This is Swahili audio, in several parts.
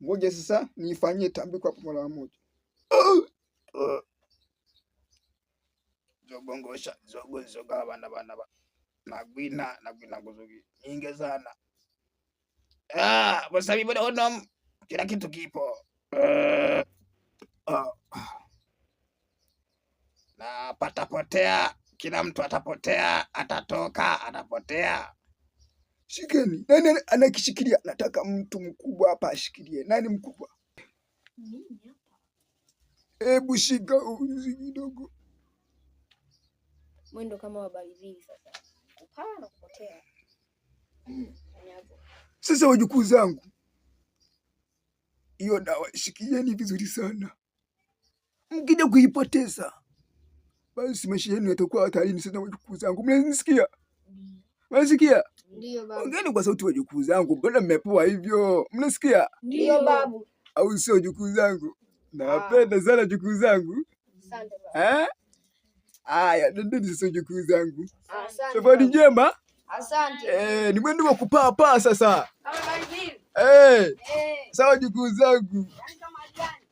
Ngoja sasa nifanyie tambiko hapo mara moja. Zogongosha zogo zoga bana bana ba. Nagwina nagwina nguzugi nyingi sana. Ah, bosabi bodo onom. Kila kitu kipo. Na patapotea, kila mtu atapotea, atatoka, atapotea. Shikeni. Nani anakishikilia? Nataka mtu mkubwa hapa ashikilie. Nani mkubwa? Mimi hapa. Hebu shika uzi kidogo. Mwendo kama wa Balizili sasa. Kupaa na kupotea. Sasa wajukuu zangu, hiyo dawa shikilieni vizuri sana. Mkija kuipoteza, basi maisha yenu yatakuwa hatarini sana wajukuu zangu. Mnanisikia? Mnasikia? Ndio babu. Ongeeni kwa sauti wajukuu zangu, mbona mmepoa hivyo? Mnasikia? Ndio babu. Au sio wajukuu zangu? Nawapenda sana wajukuu zangu. Asante babu. Eh? Aya, nendeni sasa wajukuu zangu. Asante. Safari njema. Asante. Eh, ni mwendo wa kupaa paa sasa. Kama Balizili. Eh, Eh. sawa wajukuu zangu. Yaani kama ajani.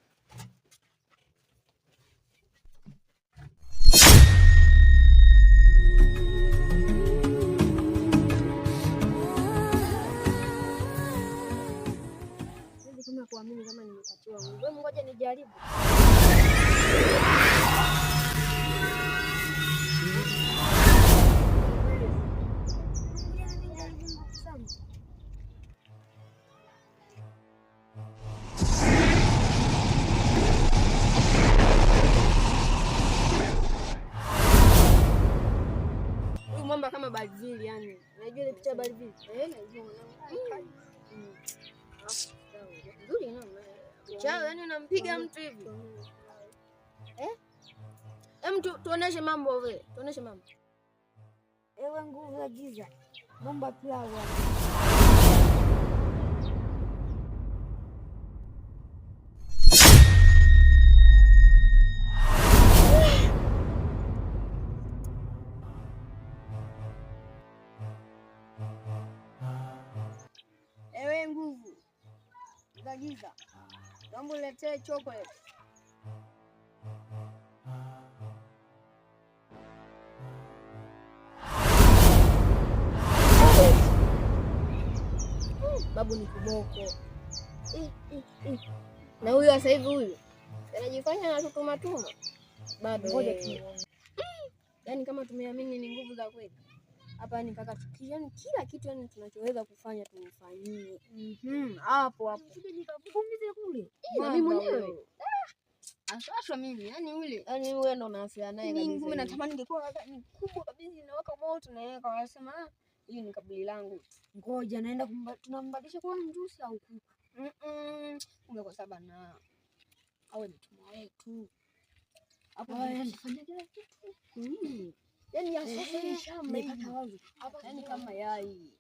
Siwezi kama kuamini kama nimepatiwa nguvu. Hebu ngoja nijaribu. Huyu mwamba kama Balvili yani. Unajua ile picha ya Balvili? Eh, najua. Nzuri na chao, yani unampiga mtu hivi. Eh? Hem, tuoneshe mambo wewe. Tuoneshe mambo. Ewe nguvu ya giza, bomba pilau. Ewe nguvu za giza, naomba uletee chocolate. Babu ni kiboko. Na huyu sasa hivi huyu anajifanya anatutuma tuma. Bado Ngoja yeye. Yaani kama tumeamini ni nguvu za kweli. Hapa ni mpaka yani kila kitu yani tunachoweza kufanya tumfanyie. Hapo hapo. Kule. Na mimi mwenyewe. Aswaswa mimi, yani yule. Yaani wewe ndo unaafia naye Mimi kabisa. ngumu natamani ningekuwa ni kubwa kabisa inawaka moto na yeye akasema ah, hili ni kaburi langu. Ngoja naenda tunambadilisha kwa mjusi au kuku. Kumbe kwa sababu na awe mtumwa wetu. Hapo anafanya kila kitu. Yaani ya sasa ni shamba Nimepata hivi. wazo. Hapa Yaani kama yai.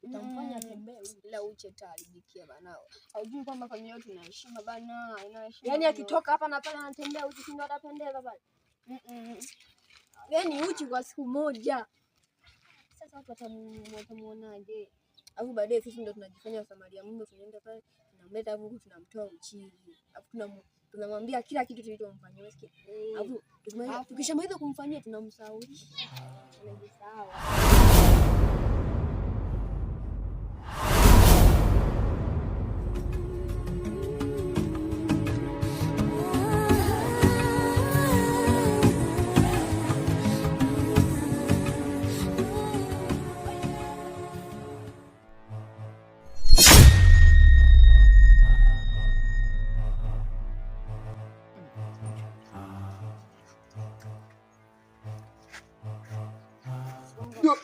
Utamfanya tembee ila uche utaharibikia bana. Haujui kwamba familia yetu ina heshima bana, ina heshima. Yaani akitoka hapa na pale anatembea uchi si ndo atapendeza pale. Yaani uchi kwa siku moja. Sasa watu watamuonaje? Alafu baadaye sisi ndo tunajifanya Wasamaria Mungu, tunaenda pale tunamleta hapo huku tunamtoa uchini. Alafu tunamwambia kila kitu tulichomfanyia, unasikia? Alafu tukishamaliza kumfanyia tunamsahaulisha. Anajisahau.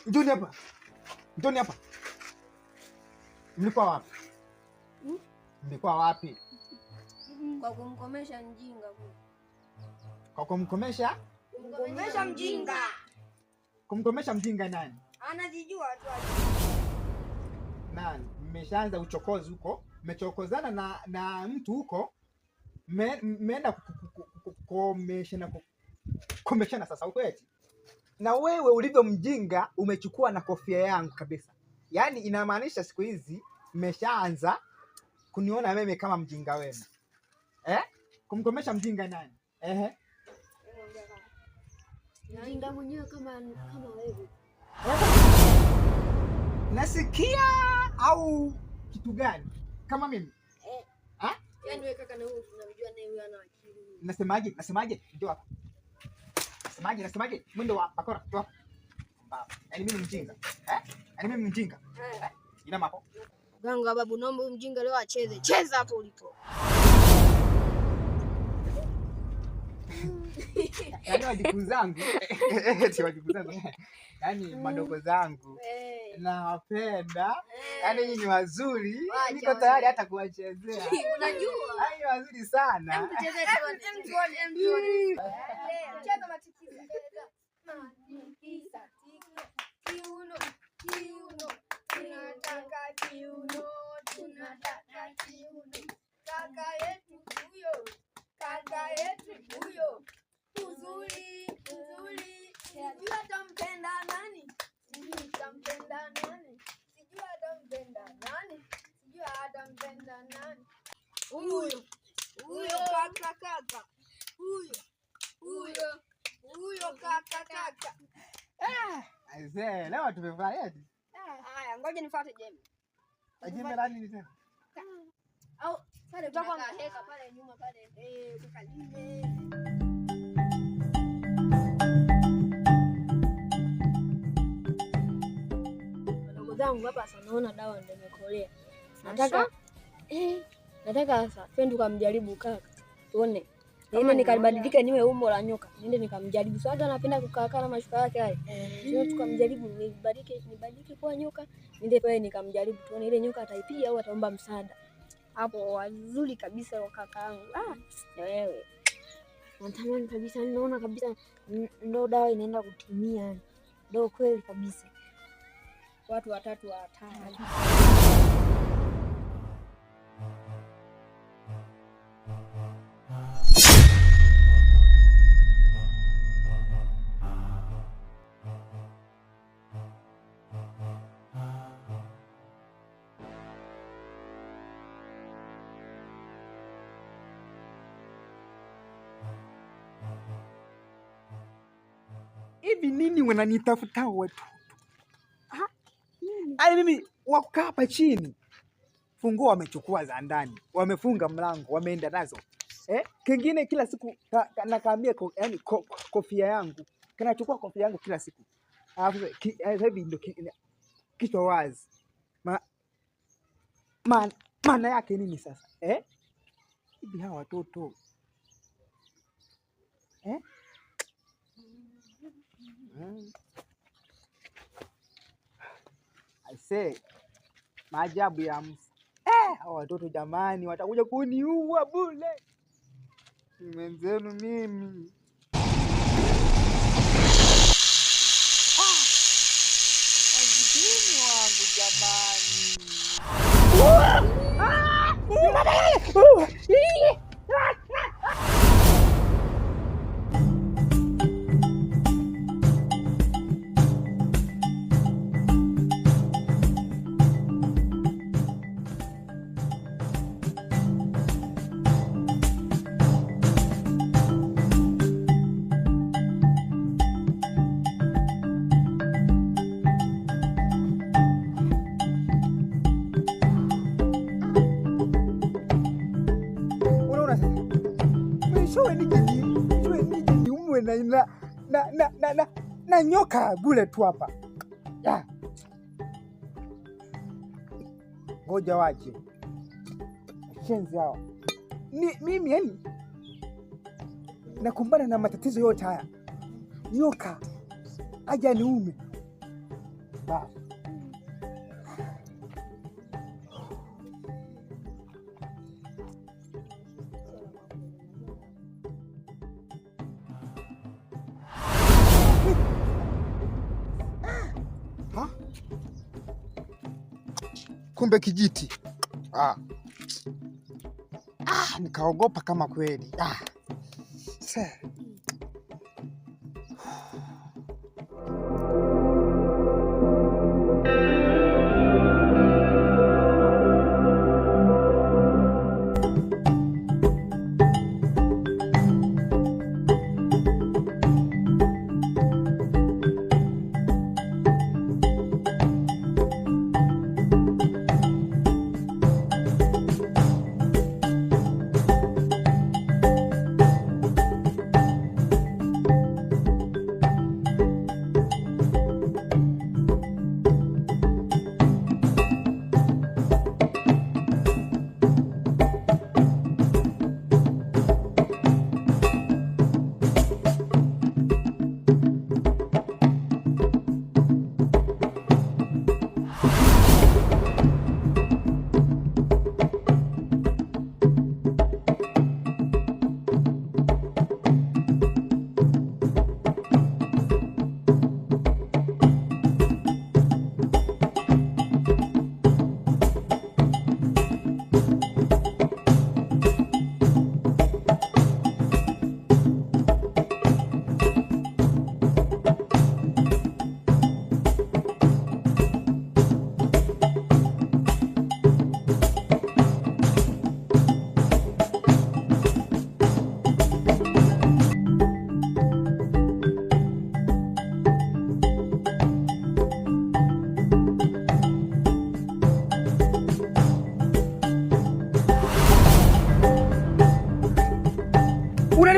Njoni hapa. Njoni hapa. Mlikuwa wapi? Mlikuwa wapi? Kwa kumkomesha mjinga. Kwa kumkomesha? Kumkomesha mjinga. Kumkomesha mjinga nani? Anajijua tu. Nani? Mmeshaanza uchokozi huko. Mmechokozana na mtu huko. Mmeenda kukomeshana sasa huko eti. Na wewe ulivyo mjinga umechukua na kofia yangu kabisa. Yaani inamaanisha siku hizi mmeshaanza Kuniona mimi kama mjinga wenu. Eh? Kumkomesha mjinga nani? Ehe. Mjinga mwenyewe kama wewe. Nasikia au kitu gani? Kama mimi? Eh. Ha? Yaani wewe kaka na huyu tunamjua naye huyu ana akili. Nasemaje? Nasemaje? Njoo hapa. Nasemaje? Nasemaje? Mwendo wa bakora, njoo hapa. Baba. Yaani mimi mjinga. Eh? Yaani mimi mjinga. Eh? Ina mapo. Ganga babu, naomba huyu mjinga leo acheze. Cheza hapo ulipo. Yaani wajukuu zangu. Eti wajukuu zangu. Yaani madogo zangu. Nawapenda. Yaani nyinyi wazuri. Niko tayari hata kuwachezea. Unajua? Yaani wazuri sana. Hem tucheze tuone. Hem tuone. Cheza matikisa. Matikisa. Kiuno, kiuno. Tunataka kiuno, tunataka kiuno. Kaka yetu huyo, kaka yetu huyo. Uzuri, uzuri. Sijui atampenda nani? Sijui atampenda nani? Sijui atampenda nani? Sijui atampenda nani? Huyo, huyo kaka kaka. Huyo, huyo, huyo kaka kaka. Aisee, leo tumefurahi. Haya, ngoja nifuate jembe. Jembe la nini tena? Au Pale Tutakuwa kuna heka pale nyuma pale. Eh, tukalime. Wadogo zangu hapa sasa naona dawa ndio imekolea. Nataka nataka sasa twende tukamjaribu kaka. Tuone. Niende nikabadilike niwe umbo la nyoka. Niende nikamjaribu. Sasa anapenda kukaa kana mashuka yake yale. Sio tukamjaribu nibadilike kuwa nyoka. Niende pale nikamjaribu tuone ile nyoka ataipiga au ataomba msaada. Hapo wazuri kabisa wa kakaangu. Ah, na wewe. Natamani kabisa, naona kabisa ndo dawa inaenda kutimia. Ndo kweli kabisa. Watu watatu wa hatari. Hivi nini wananitafuta watoto? Ai mimi wakukaa hapa chini. Funguo wamechukua za ndani, wamefunga mlango, wameenda nazo. Kingine kila siku nakaambia yaani kofia yangu. Kanachukua kofia yangu kila siku. Alafu hivi ndio kichwa wazi. Maana yake nini sasa? Hivi hawa watoto. I say, maajabu ya Musa. Hawa watoto jamani watakuja kuniua bure. Mwenzenu mimi. Masikini wangu jamani. Na nyoka bure tu hapa. Ngoja waje. Shenzi hao. Ni mimi yani nakumbana na matatizo yote haya. Nyoka aje niume. Ba. Kumbe kijiti. Nikaogopa kama kweli.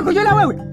Unanikojolea wewe?